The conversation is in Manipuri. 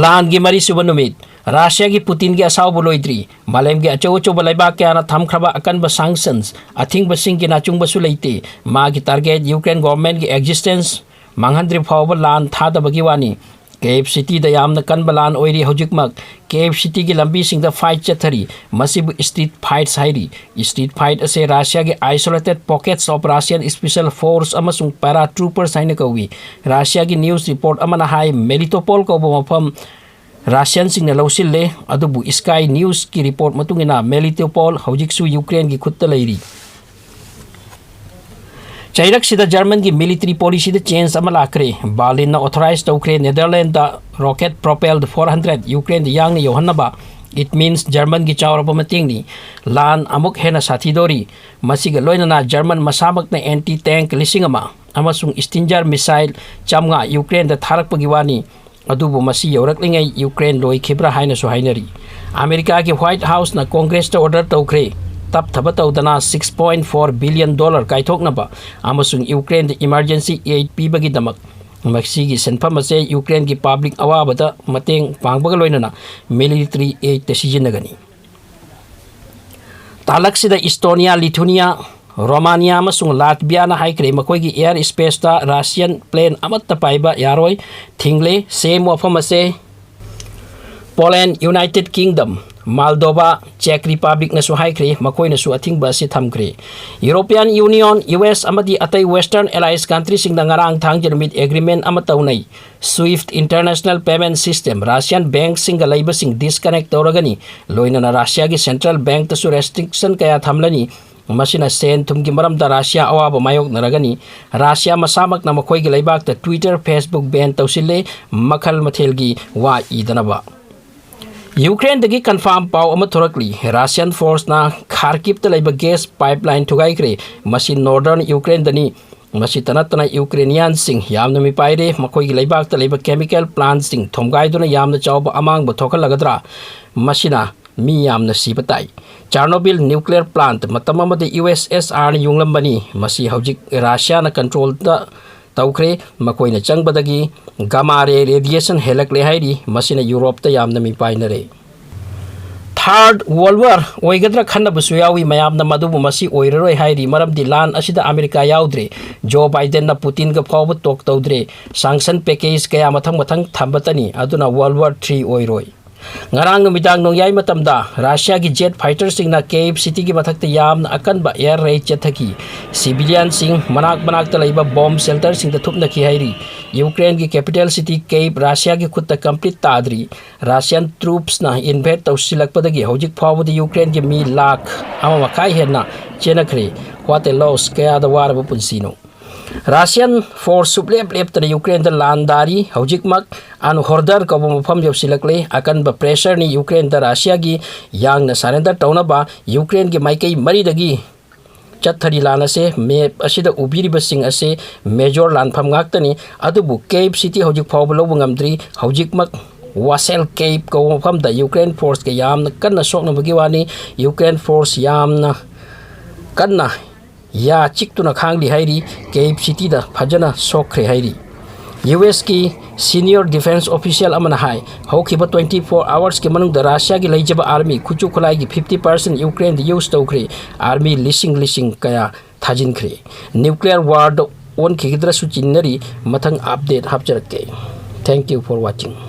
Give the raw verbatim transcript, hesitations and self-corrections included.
ꯂꯥꯟꯒꯤ ꯃꯔꯤꯁꯨꯕ ꯅꯨꯃꯤꯠ꯫ ꯔꯥꯁꯤꯌꯥꯒꯤ ꯄꯨꯇꯤꯟꯒꯤ ꯑꯁꯥꯎꯕ ꯂꯣꯏꯗ꯭ꯔꯤ꯫ ꯃꯥꯂꯦꯝꯒꯤ ꯑꯆꯧ ꯑꯆꯧꯕ ꯂꯩꯕꯥꯛ ꯀꯌꯥꯅ ꯊꯝꯈ꯭ꯔꯕ ꯑꯀꯟꯕ sanctions, ꯑꯊꯤꯡꯕꯁꯤꯡꯒꯤ ꯅꯥꯆꯨꯡꯕꯁꯨ ꯂꯩꯇꯦ꯫ ꯃꯥꯒꯤ target Ukraine governmentꯀꯤ existence ꯃꯥꯡꯍꯟꯗ꯭ꯔꯤ ꯐꯥꯎꯕ ꯂꯥꯟ ꯊꯥꯗꯕꯒꯤ ꯋꯥꯅꯤ꯫ Kyiv cityꯗ ꯌꯥꯝꯅ ꯀꯟꯕ ꯂꯥꯟ ꯑꯣꯏꯔꯤ ꯍꯧꯖꯤꯛꯃꯛ꯫ Kyiv cityꯒꯤ ꯂꯝꯕꯤꯁꯤꯡꯗ fight ꯆꯠꯊꯔꯤ꯫ ꯃꯁꯤꯕꯨ street fights ꯍꯥꯏꯔꯤ꯫ Street fight ꯑꯁꯤ ꯔꯥꯁꯤꯌꯥꯒꯤ isolated pockets of Russian special force ꯑꯃꯁꯨꯡ paratroopers ꯍꯥꯏꯅ ꯀꯧꯏ꯫ ꯔꯥꯁꯤꯌꯥꯒꯤ news report ꯑꯃꯅ ꯍꯥꯏ, Melitopol ꯀꯧꯕ ꯃꯐꯝ ꯔꯥꯁꯤꯌꯟꯁꯤꯡꯅ ꯂꯧꯁꯤꯜꯂꯦ, ꯑꯗꯨꯕꯨ Sky Newsꯀꯤ report ꯃꯇꯨꯡ ꯏꯟꯅ Melitopol ꯍꯧꯖꯤꯛꯁꯨ Ukraineꯒꯤ ꯈꯨꯠꯇ ꯂꯩꯔꯤ꯫ ꯆꯩꯔꯛꯁꯤꯗ Germanꯒꯤ military policyꯗ change ꯑꯃ ꯂꯥꯛꯈ꯭ꯔꯦ꯫ Berlinꯅ authorize ꯇꯧꯈ꯭ꯔꯦ Netherlandsꯇ rocket propelled four hundred Ukraineꯗ ꯌꯥꯡꯅ ꯌꯧꯍꯟꯅꯕ꯫ It means Germanꯒꯤ ꯆꯥꯎꯔꯕ ꯃꯇꯦꯡꯅꯤ꯫ ꯂꯥꯟ ꯑꯃꯨꯛ ꯍꯦꯟꯅ ꯁꯥꯊꯤꯗꯣꯔꯤ꯫ ꯃꯁꯤꯒ ꯂꯣꯏꯅꯅ German ꯃꯁꯥꯃꯛꯅ anti tank ꯂꯤꯁꯤꯡ ꯑꯃ ꯑꯃꯁꯨꯡ Stinger missile ꯆꯥꯝꯃꯉꯥ Ukraineꯗ ꯊꯥꯔꯛꯄꯒꯤ ꯋꯥꯅꯤ꯫ ꯑꯗꯨꯕꯨ ꯃꯁꯤ ꯌꯧꯔꯛꯂꯤꯉꯩ Ukraine ꯂꯣꯏꯈꯤꯕ꯭ꯔꯥ ꯍꯥꯏꯅꯁꯨ ꯍꯥꯏꯅꯔꯤ꯫ ꯑꯃꯦꯔꯤꯀꯥꯒꯤ White Houseꯅ Congressꯇ order ꯇꯧꯈ꯭ꯔꯦ, ꯇꯞꯊꯕ ꯇꯧꯗꯅ six point four billion dollar ꯀꯥꯏꯊꯣꯛꯅꯕ ꯑꯃꯁꯨꯡ Ukraineꯗ emergency aid ꯄꯤꯕꯒꯤꯗꯃꯛ꯫ ꯃꯁꯤꯒꯤ ꯁꯦꯟꯐꯝ ꯑꯁꯦ Ukraineꯒꯤ public ꯑꯋꯥꯕꯗ ꯃꯇꯦꯡ ꯄꯥꯡꯕꯒ ꯂꯣꯏꯅꯅ military aidꯇ ꯁꯤꯖꯤꯟꯅꯒꯅꯤ꯫ ꯇꯥꯂꯛꯁꯤꯗ Estonia, Lithuania, Romania ꯑꯃꯁꯨꯡ Latviaꯅ ꯍꯥꯏꯈ꯭ꯔꯦ, ꯃꯈꯣꯏꯒꯤ air spaceꯇ Russian plane ꯑꯃꯠꯇ ꯄꯥꯏꯕ ꯌꯥꯔꯣꯏ꯫ ꯊꯤꯡꯂꯦ꯫ Same ꯋꯥꯐꯝ ꯑꯁꯦ Poland, United Kingdom, Moldova, Czech Republicꯅꯁꯨ ꯍꯥꯏꯈ꯭ꯔꯦ, ꯃꯈꯣꯏꯅꯁꯨ ꯑꯊꯤꯡꯕ ꯑꯁꯤ ꯊꯝꯈ꯭ꯔꯦ꯫ European Union, U S ꯑꯃꯗꯤ ꯑꯇꯩ Western Allies countryꯁꯤꯡꯗ ꯉꯔꯥꯡ ꯊꯥꯡꯖ ꯅꯨꯃꯤꯠ agreement ꯑꯃ ꯇꯧꯅꯩ꯫ SWIFT international payment system, Russian bankꯁꯤꯡꯒ ꯂꯩꯕꯁꯤꯡ disconnect ꯇꯧꯔꯒꯅꯤ꯫ ꯂꯣꯏꯅꯅ ꯔꯥꯁꯤꯌꯥꯒꯤ central bankꯇꯁꯨ restriction ꯀꯌꯥ ꯊꯝꯂꯅꯤ꯫ ꯃꯁꯤꯅ ꯁꯦꯟ ꯊꯨꯝꯒꯤ ꯃꯔꯝꯗ ꯔꯥꯁꯤꯌꯥ ꯑꯋꯥꯕ ꯃꯥꯌꯣꯛꯅꯔꯒꯅꯤ꯫ ꯔꯥꯁꯤꯌꯥ ꯃꯁꯥꯃꯛꯅ ꯃꯈꯣꯏꯒꯤ ꯂꯩꯕꯥꯛꯇ Twitter, Facebook ban ꯇꯧꯁꯤꯜꯂꯦ꯫ ꯃꯈꯜ ꯃꯊꯦꯜꯒꯤ ꯋꯥ ꯏꯗꯅꯕ꯫ Ukraineꯗꯒꯤ confirm ꯄꯥꯎ ꯑꯃ ꯊꯣꯔꯛꯂꯤ꯫ Russian forceꯅ Kharkivꯇ ꯂꯩꯕ gas pipeline ꯊꯨꯒꯥꯏꯈ꯭ꯔꯦ꯫ ꯃꯁꯤ northern Ukraineꯗꯅꯤ꯫ ꯃꯁꯤꯇ ꯅꯠꯇꯅ Ukrainianꯁꯤꯡ ꯌꯥꯝꯅ ꯃꯤꯄꯥꯏꯔꯦ꯫ ꯃꯈꯣꯏꯒꯤ ꯂꯩꯕꯥꯛꯇ ꯂꯩꯕ chemical plantꯁꯤꯡ ꯊꯣꯝꯒꯥꯏꯗꯨꯅ ꯌꯥꯝꯅ ꯆꯥꯎꯕ ꯑꯃꯥꯡꯕ ꯊꯣꯛꯍꯜꯂꯒꯗ꯭ꯔꯥ? ꯃꯁꯤꯅ ꯃꯤ ꯌꯥꯝꯅ ꯁꯤꯕ ꯇꯥꯏ꯫ Chernobyl nuclear plant ꯃꯇꯝ ꯑꯃꯗ U S S Rꯅ ꯌꯨꯡꯂꯝꯕꯅꯤ꯫ ꯃꯁꯤ ꯍꯧꯖꯤꯛ ꯔꯥꯁꯤꯌꯥꯅ controlꯗ ꯇꯧꯈ꯭ꯔꯦ꯫ ꯃꯈꯣꯏꯅ ꯆꯪꯕꯗꯒꯤ ꯒꯃꯥ ꯔꯦ ꯔꯦꯗꯤꯌꯦꯁꯟ ꯍꯦꯜꯂꯛꯂꯦ ꯍꯥꯏꯔꯤ꯫ ꯃꯁꯤꯅ ꯌꯨꯔꯣꯞꯇ ꯌꯥꯝꯅ ꯃꯤꯄꯥꯏꯅꯔꯦ꯫ ꯊꯥꯔꯠ ꯋꯥꯔꯜ ꯋꯥꯔ ꯑꯣꯏꯒꯗ꯭ꯔꯥ ꯈꯟꯅꯕꯁꯨ ꯌꯥꯎꯏ ꯃꯌꯥꯝꯅ, ꯃꯗꯨꯕꯨ ꯃꯁꯤ ꯑꯣꯏꯔꯔꯣꯏ ꯍꯥꯏꯔꯤ꯫ ꯃꯔꯝꯗꯤ ꯂꯥꯟ ꯑꯁꯤꯗ ꯑꯃꯦꯔꯤꯀꯥ ꯌꯥꯎꯗ꯭ꯔꯦ꯫ ꯖꯣ ꯕꯥꯏꯗꯦꯟꯅ ꯄꯨꯇꯤꯟꯒ ꯐꯥꯎꯕ ꯇꯣꯛ ꯇꯧꯗ꯭ꯔꯦ꯫ ꯁꯥꯡꯁꯟ ꯄꯦꯀꯦꯖ ꯀꯌꯥ ꯃꯊꯪ ꯃꯊꯪ ꯊꯝꯕꯇꯅꯤ꯫ ꯑꯗꯨꯅ ꯋꯥꯔꯜ ꯋꯥꯔ ꯊ꯭ꯔꯤ ꯑꯣꯏꯔꯣꯏ꯫ ꯉꯔꯥꯡ ꯅꯨꯃꯤꯗꯥꯡ ꯅꯣꯡꯌꯥꯏ ꯃꯇꯝꯗ ꯔꯁꯤꯌꯥꯒꯤ ꯖꯦꯠ ꯐꯥꯏꯇꯔꯁꯤꯡꯅ ꯀꯦꯞ ꯁꯤꯇꯤꯒꯤ ꯃꯊꯛꯇ ꯌꯥꯝꯅ ꯑꯀꯟꯕ ꯑꯦꯌꯔ ꯔꯦꯗ ꯆꯠꯊꯈꯤ꯫ ꯁꯤꯚꯤꯂꯤꯌꯟꯁꯤꯡ ꯃꯅꯥꯛ ꯃꯅꯥꯛꯇ ꯂꯩꯕ ꯕꯣꯝ ꯁꯦꯜꯇꯔꯁꯤꯡꯗ ꯊꯨꯞꯅꯈꯤ ꯍꯥꯏꯔꯤ꯫ ꯌꯨꯀ꯭ꯔꯦꯟꯒꯤ ꯀꯦꯄꯤꯇꯦꯜ ꯁꯤꯇꯤ ꯀꯦꯞ ꯔꯁꯤꯌꯥꯒꯤ ꯈꯨꯠꯇ ꯀꯝꯄ꯭ꯂꯤꯠ ꯇꯥꯗ꯭ꯔꯤ꯫ ꯔꯁꯤꯌꯥꯟ ꯇ꯭ꯔꯨꯞꯁꯅ ꯏꯟꯚꯦꯠ ꯇꯧꯁꯤꯜꯂꯛꯄꯗꯒꯤ ꯍꯧꯖꯤꯛ ꯐꯥꯎꯕꯗ ꯌꯨꯀ꯭ꯔꯦꯟꯒꯤ ꯃꯤ ꯂꯥꯈ ꯑꯃ ꯃꯈꯥꯏ ꯍꯦꯟꯅ ꯆꯦꯟꯅꯈ꯭ꯔꯦ꯫ What a loss! ꯀꯌꯥꯗ ꯋꯥꯔꯕ ꯄꯨꯟꯁꯤꯅꯣ! ꯔꯁꯤꯌꯥꯟ ꯐꯣꯔꯁ ꯁꯨꯞꯂꯦꯞ ꯂꯦꯞꯇꯅ ꯌꯨꯀ꯭ꯔꯦꯟꯗ ꯂꯥꯟꯗꯥꯔꯤ꯫ ꯍꯧꯖꯤꯛꯃꯛ ꯑꯟꯍꯣꯔꯗꯔ ꯀꯧꯕ ꯃꯐꯝ ꯌꯧꯁꯤꯜꯂꯛꯂꯦ꯫ ꯑꯀꯟꯕ ꯄ꯭ꯔꯦꯁꯔꯅꯤ ꯌꯨꯀ꯭ꯔꯦꯟꯗ ꯔꯁꯤꯌꯥꯒꯤ ꯌꯥꯡꯅ ꯁꯔꯦꯟꯗꯔ ꯇꯧꯅꯕ꯫ ꯌꯨꯀ꯭ꯔꯦꯟꯒꯤ ꯃꯥꯏꯀꯩ ꯃꯔꯤꯗꯒꯤ ꯆꯠꯊꯔꯤ ꯂꯥꯟ ꯑꯁꯦ꯫ ꯃꯦꯞ ꯑꯁꯤꯗ ꯎꯕꯤꯔꯤꯕꯁꯤꯡ ꯑꯁꯦ ꯃꯦꯖꯣꯔ ꯂꯥꯟꯐꯝ ꯉꯥꯛꯇꯅꯤ꯫ ꯑꯗꯨꯕꯨ ꯀꯦꯞ ꯁꯤꯇꯤ ꯍꯧꯖꯤꯛ ꯐꯥꯎꯕ ꯂꯧꯕ ꯉꯝꯗ꯭ꯔꯤ꯫ ꯍꯧꯖꯤꯛꯃꯛ ꯋꯥꯁꯦꯜ ꯀꯦꯞ ꯀꯧꯕ ꯃꯐꯝꯗ ꯌꯨꯀ꯭ꯔꯦꯟ ꯐꯣꯔꯁꯀ ꯌꯥꯝꯅ ꯀꯟꯅ ꯁꯣꯛꯅꯕꯒꯤ ꯋꯥꯅꯤ꯫ ꯌꯨꯀ꯭ꯔꯦꯟ ꯐꯣꯔꯁ ꯌꯥꯝꯅ ꯀꯟꯅ ꯌꯥ ꯆꯤꯛꯇꯨꯅ ꯈꯥꯡꯂꯤ ꯍꯥꯏꯔꯤ꯫ ꯀꯦꯞ ꯁꯤꯇꯤꯗ ꯐꯖꯅ ꯁꯣꯛꯈ꯭ꯔꯦ ꯍꯥꯏꯔꯤ꯫ ꯌꯨ ꯑꯦꯁꯀꯤ ꯁꯤꯅꯤꯌꯔ ꯗꯤꯐꯦꯟꯁ ꯑꯣꯐꯤꯁꯤꯌꯦꯜ ꯑꯃꯅ ꯍꯥꯏ, ꯍꯧꯈꯤꯕ ꯇ꯭ꯋꯦꯟꯇꯤ ꯐꯣꯔ ꯑꯋꯥꯔꯁꯀꯤ ꯃꯅꯨꯡꯗ ꯔꯁꯤꯌꯥꯒꯤ ꯂꯩꯖꯕ ꯑꯥꯔꯃꯤ ꯈꯨꯠꯁꯨ ꯈꯨꯠꯂꯥꯏꯒꯤ ꯐꯤꯐꯇꯤ ꯄꯥꯔꯁꯦꯟ ꯌꯨꯀ꯭ꯔꯦꯟꯗ ꯌꯨꯁ ꯇꯧꯈ꯭ꯔꯦ꯫ ꯑꯥꯔꯃꯤ ꯂꯤꯁꯤꯡ ꯂꯤꯁꯤꯡ ꯀꯌꯥ ꯊꯥꯖꯤꯟꯈ꯭ꯔꯦ꯫ ꯅ꯭ꯌꯨꯀ꯭ꯂꯤꯌꯔ ꯋꯥꯔꯗ ꯑꯣꯟꯈꯤꯒꯗ꯭ꯔꯁꯨ ꯆꯤꯡꯅꯔꯤ꯫ ꯃꯊꯪ update ꯍꯥꯞꯆꯔꯛꯀꯦ꯫ Thank you for watching.